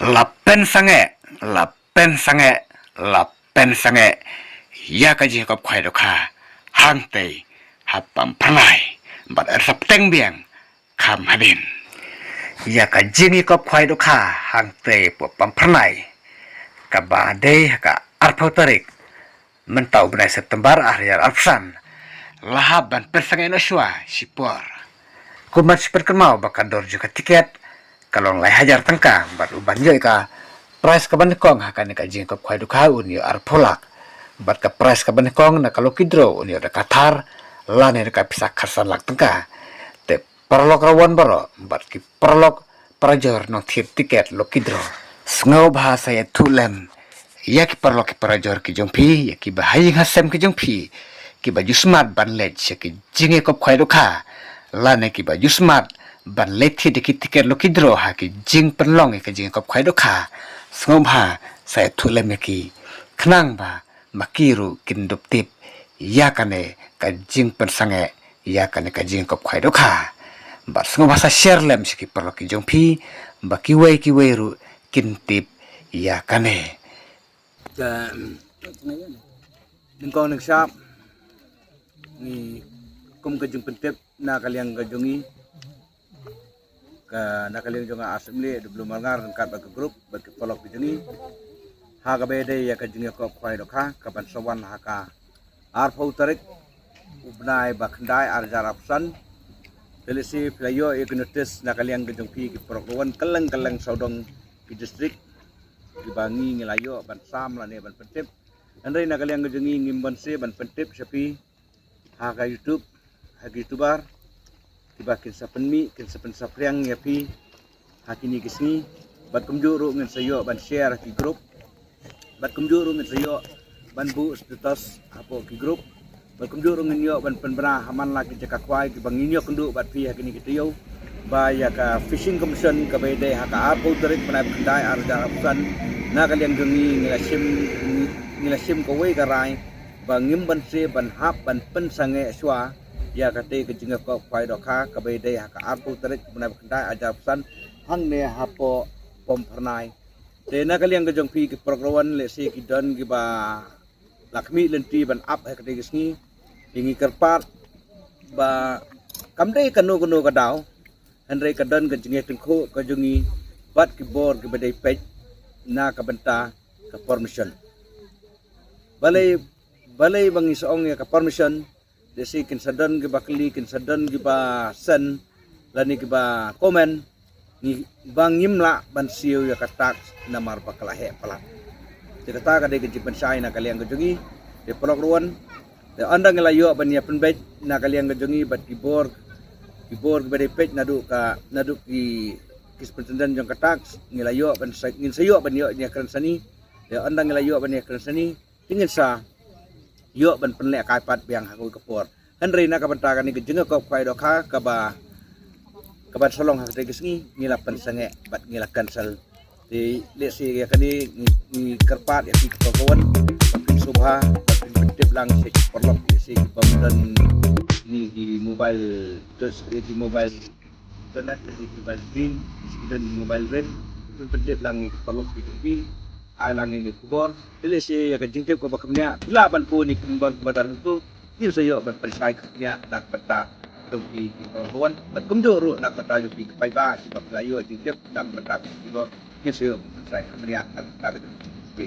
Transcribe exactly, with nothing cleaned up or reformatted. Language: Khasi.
La pynsangeh, la pynsangeh, la pynsangeh ïa ka jingïakop khwai dohkha hangtei ha Pamphyrnai bad ar sapteng biang kham hadien. Ïa ka jingïakop khwai dohkha hangtei ha Pamphyrnai kaba dei ha ka arphew tarik mynta u bnai September ar hajar arphew san la hap ban pynsangeh noh shuwa shipor. Kumba shu pynkynmaw ba ka dor jong ka tiket ka long lai hajar tyngka bad u ban ïoh ïa ka prize kaba nyngkong ha kane ka jingïakop khwai dohkha un ïoh arphew lak bad ka prize kaba nyngkong na ka lucky draw un ïoh da ka thar lane da ka pisa khatsan lak tyngka. Te paralok rawan baroh bad ki paralok parajor nongthir tiket lucky draw, sngewbha sa ïathuh lem ïa ki paralok ki parajor ki jong phi, ïa kiba ha ïing ha sem ki jong phi, kiba ju smat ban leit sha ki jingïakop khwai dohkha lane kiba ju smat ban leit thied ïa ki tiket lucky draw ha ki jingpynlong ïa ka jingïakop khwai dohkha. Sngewbha sa ïathuh lem ïa ki khnang ba ma ki ruh kin dup tip ïa kane ka jingpynsangeh ïa kane ka jingïakop khwai dohkha. Bad sngewbha sa share lem sha ki paralok ki jong phi ba kiwei kiwei ruh kin tip ïa kane. Ka nyngkong nyngshap ngi kum ka jingpyntip na ka liang ka jong ngi, ka na ka liang jong nga Arsyiemlieh W Malngar ryngkat bad ka group bad ki paralok ki jong ngi ha kaba ïadei ïa ka jingïakop khwai dohkha kaban sa wan ha ka arphew tarik u bnai ba khyndai ar hajar arphew san. Te lehse phi la ïoh ïa ka notice na ka liang ka jong phi ki paralok rawan kylleng kylleng sawdong ki district kiba ngi ngi la ïoh ban sam lane ban pyntip. Hynrei na ka liang ka jong ngi ngim banse ban pyntip sha phi ha ka YouTube, ha ka YouTuber kiba kin sa pynmih, kin sa pynsaphriang ïa phi ha kine ki sngi. Bad kumjuh ruh ngin sa ïoh ban share ha ki group. Bad kumjuh ruh ngin sa ïoh ban buh status hapoh ki group. Bad kumjuh ruh ngin ïoh ban pynbna ha man la ki jaka khwai kiba ngin ïoh kynduh bad phi ha kine ki taïew ba ïa ka Fishing Commission kaba ïadei ha ka arphew tarik bnai ba khyndai ar hajar arphew san, na ka liang jong ngi ngi la shim, ngi la shim kawei ka rai ba ngim banse ban hap ban pynsangeh shuwa ïa katei ka jingïakop khwai dohkha kaba ïadei ha ka arphew tarik bnai ba khyndai ar hajar arphew san hangne hapoh Pamphyrnai. Te na ka liang ka jong phi ki paralok rawan lehse ki don kiba la khmih lynti ban ap ha katei ka sngi. Te ngi kyrpad ba kam dei kano kano ka daw, hynrei ka don ka jingïatyngkhuh ka jong ngi bad ki bor kiba dei peit na ka bynta ka permission. Balei, balei ba ngi sa ong ïa ka permission? Lehse kin sa don kiba kylli, kin sa don kiba send lane kiba comment ngi, ba ngim lah ban siew ïa ka tax namar ba ka la heh palat. Te kata ka dei ka jingpynshai na ka liang ka jong ngi. Te paralok rawan, te ynda ngi la ïoh ban ïa pynbeit na ka liang ka jong ngi bad ki bor, ki bor kiba dei peit naduh ka, naduh ki, ki superintendent jong ka tax, ngi la ïoh ban sa, ngin sa ïoh ban ïoh ïa kren sani. Te ynda ngi la ïoh ban ïa kren sani, te ngin sa ïoh ban pynlehkai pat biang ha kawei ka por. Hynrei na ka bynta kane ka jingïakop khwai dohkha kaba, kaba sa long ha katei ka sngi ngi la pynsangeh bad ngi la cancel. Te lehse ïa kane ngi, ngi kyrpad ïa phi ki paralok rawan ba phin sngewbha ba phin pyntip lang sha ki paralok lehse ki bym don, ngi ki mobile, ki mobile internet, ki mobile screen, ki don mobile ring, phin pyntip lang ïa ki paralok ki jong phi. Ai lang ïa ki khubor. Te lehse ïa ka jingtip kaba kham bniah phi lah ban phone ïa ki number kaba dang tu. Ngin sa ïoh ban pynshai kham bniah na ka bynta jong phi ki paralok rawan bad kumjuh ruh na ka bynta jong phi ki paidbah kiba phi la ïoh jingtip na ka bynta ki khubor. Ngin sa ïoh ban pynshai kham bniah na ka bynta jong phi.